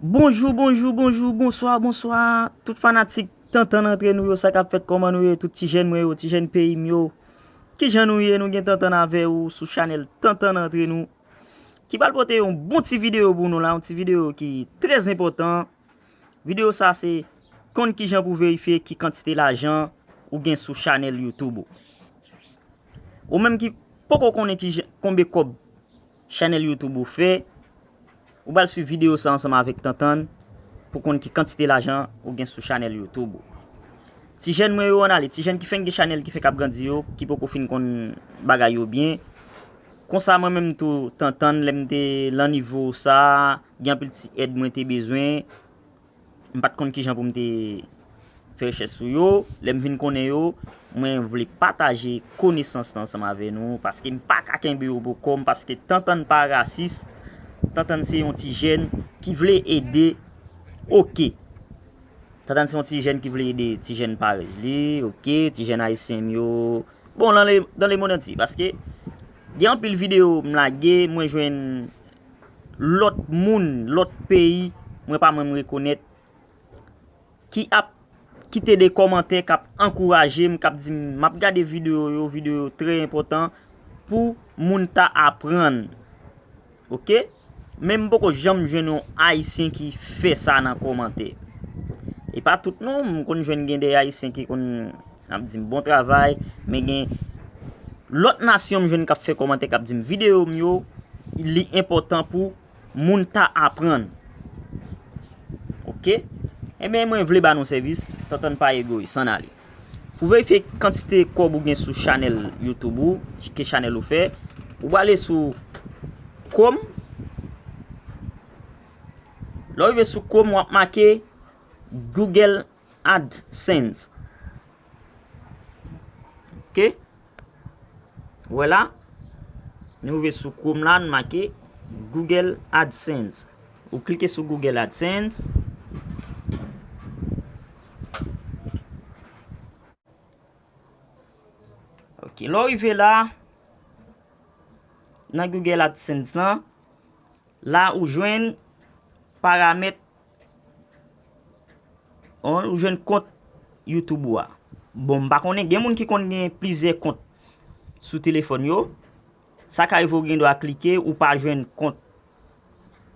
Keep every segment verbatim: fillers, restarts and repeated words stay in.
Bonjou, bonjou, bonjou, bonswa, bonswa. Tout fanatik Tantann Antre Nou yo, sa k ap fèt, kòman nou ye? Tout ti jèn mwen yo, ti jèn peyi m yo. Kijan nou ye? Nou gen Tantann avè ou sou chanèl Tantann Antre Nou. Ki pral pote yon bon ti videyo pou nou la, yon ti videyo ki trè enpòtan. Videyo sa se konn kijan pou verifye ki kantite lajan ou gen sou chanèl YouTube ou. Ou menm ki poko konnen ki jan, konbe kòb chanèl YouTube ou fè, ou pral swiv videyo sa ansanm avèk Tantann pou konn ki kantite lajan ou gen sou chanèl YouTube ou. Ti jèn mwen yo, ann ale, ti jèn ki fenk gen chanèl ki fenk ap grandi yo, ki poko fin konn bagay yo byen. Konsa mwen menm tou, Tantann, lè m te lan nivo sa, gen anpil ti èd mwen te bezwen. M pa t konn kijan pou m te fè rechèch sou yo. Lè m vin konnen yo, mwen vle pataje konesans lan ansanm avè nou, paske m pa ka kenbe yo pou kò m, paske Tantann pa rasis. Tantann se yon ti jèn ki vle ede. Oke. Tantann se yon ti jèn ki vle ede ti jèn parèy li, oke, ti jèn ayisyen m yo. Bon, dans le, dans le monde entier, paske gen anpil videyo m lage, mwen jwenn lòt moun, lòt peyi, mwen pa menm rekonèt, ki ap kite de kòmantè k ap ankouraje m, k ap di m, "M ap gade videyo yo, videyo yo trè enpòtan pou moun ta aprann." Oke? Men m poko janm jwenn yon ayisyen ki fè sa nan kòmantè. E pa tout non, m konn jwenn gen de ayisyen ki konn ap di m, "Bon travay," men gen lòt nasyon m jwenn k ap fè kòmantè, k ap di m, "Videyo m yo, li enpòtan pou moun ta aprann." Oke? Ebyen, mwen vle ba nou sèvis, Tantann pa egoyis, ann ale. Pou verifye kantite kòb ou gen sou chanèl YouTube ou, ke chanèl ou fè, ou ale sou Chrome. Lè w rive sou Chrome, w ap make Google AdSense. Oke? Wè la, nou rive sou Chrome la, nou make Google AdSense. Ou klike sou Google AdSense. Oke, lè w rive la, nan Google AdSense lan, la ou jwenn paramèt, ou jwenn kont YouTube ou a. Bon, m pa konnen, gen moun ki konn gen plizyè kont sou telefòn yo. Sa ka rive w gen dwa klike, ou pa jwenn kont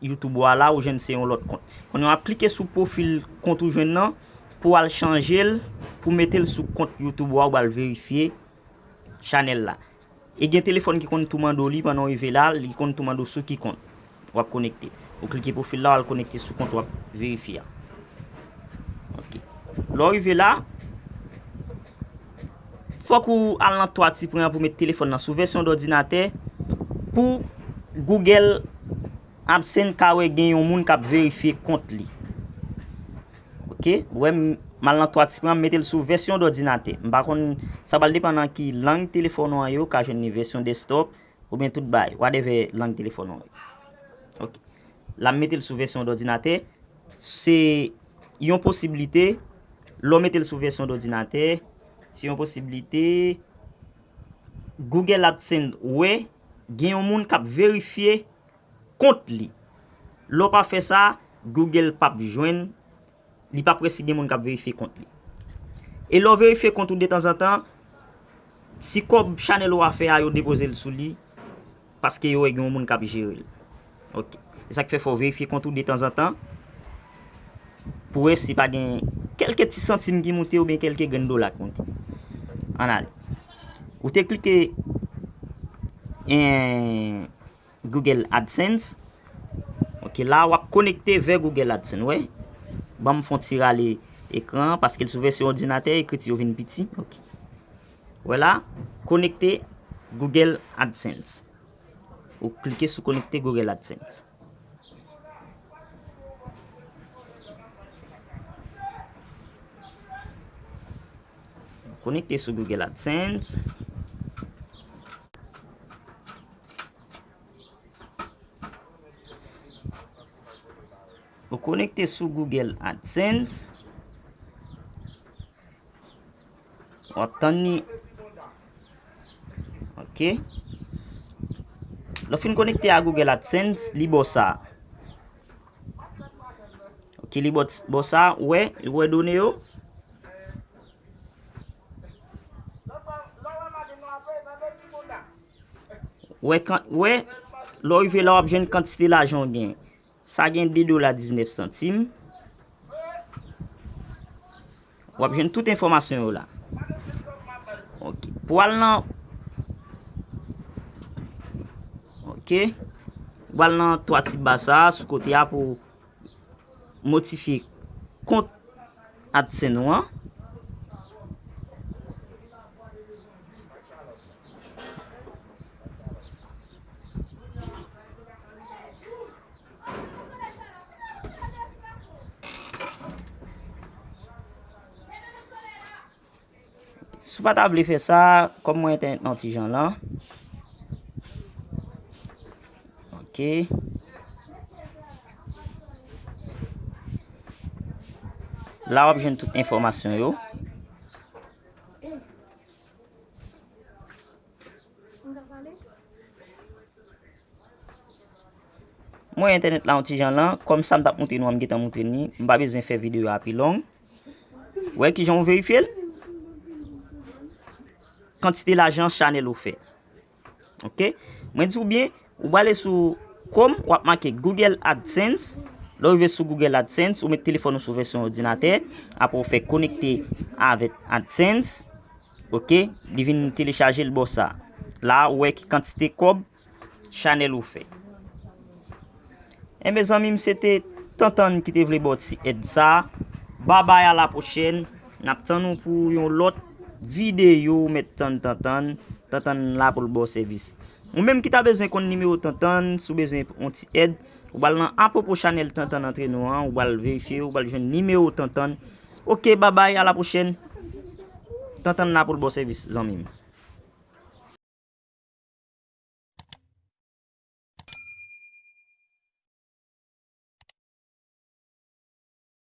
YouTube ou a la, ou jwenn se yon lòt kont. Kounye a w ap klike sou pwofil kont ou jwenn nan pou w al chanje l, pou mete l sou kont YouTube ou a, ou al verifye chanèl la. E gen telefòn ki konn tou mande w li pandan w rive la, li konn tou mande w sou ki kont w ap konekte. Ou klike pwofil la, w al konekte sou kont w ap verifye a. Oke. Lè w rive la, fòk ou al nan twa ti pwen an pou met telefòn nan sou vèsyon dòdinatè pou Google AdSense ka wè gen yon moun k ap verifye kont li. Oke, ou wè m, m al nan twa ti pwen an, m mete l sou vèsyon dòdinatè. M pa konn, sa pral depann nan ki lang telefòn ou an ye, ou ka jwenn li vèsyon desktop, oubyen tout bagay, whatever lang telefòn ou an ye. Oke. La m mete l sou vèsyon dòdinatè. Se yon posiblite, lè w mete l sou vèsyon dòdinatè, se yon posiblite Google AdSense wè gen yon moun k ap verifye kont li. Lè w pa fè sa, Google p ap jwenn, li p ap wè si gen moun k ap verifye kont li. E lè w verifye kont ou detanzantan, ti kòb chanèl ou a fè a, yo depoze l sou li, paske yo wè gen yon moun k ap jere l. Oke. Se sa k fè fò w verifye kont ou detanzantan, pou wè si pa gen kèlke ti santim ki moute oubyen kèlke grenn dola k moute. Ann ale. Ou te klike, en, Google AdSense. Oke, la w ap konekte vè Google AdSense, wè. Ban m fè yon ti rale ekran an, paske l sou vèsyon òdinatè, ekriti yo vin piti. Oke. Wè la, konekte Google AdSense. Ou klike sou konekte Google AdSense. Konekte sou Google AdSense. Ou konekte sou Google AdSense. W ap tann li. Oke. Lè w fin konekte a Google AdSense, li ba w sa. ki li bò, bò sa, ou wè, ou wè done yo. Wè, kan, wè, lè w rive la, w ap jwenn kantite lajan w gen. Sa gen de dola diznèf santim. W ap jwenn tout enfòmasyon yo la. Ok. Pou al nan, ok. Pou al nan twa ti ba sa a, sou kote a pou modifye kont AdSense ou an. Si w pa ta vle fè sa, kòm mwen entènèt lan ti jan lan. Ok. La w ap jwenn tout enfòmasyon yo. Mwen entènèt la yon ti jan lan, kòm sa m t ap montre nou an, m gentan montre n li, m pa bezwen fè videyo a pi long. Wè kijan w verifye l? Kantite lajan chanèl ou fè. Ok? Mwen di w byen, ou prale sou Chrome, w ap make Google AdSense. Lè w rive sou Google AdSense, ou met telefòn ou sou vèsyon òdinatè, apre w fè konekte avèk AdSense. Ok? Li vin telechaje l bò sa. La, ou wè ki kantite kòb chanèl ou fè. Enben zanmi m, se te Tantann ki te vle ba w ti èd sa. Babay, a la pwochèn. N ap tann ou pou yon lòt videyo. Mèt tann Tantann. Tantann la pou l ba w sèvis. Ou menm ki ta bezwen konn nimewo Tantann, si w bezwen yon ti èd, ou pral nan Apwopo chanèl Tantann Antre Nou an, ou pral verifye, ou pral jwenn nimewo Tantann. Ok, babay, a la pwochèn. Tantann la pou l ba w sèvis, zanmi m.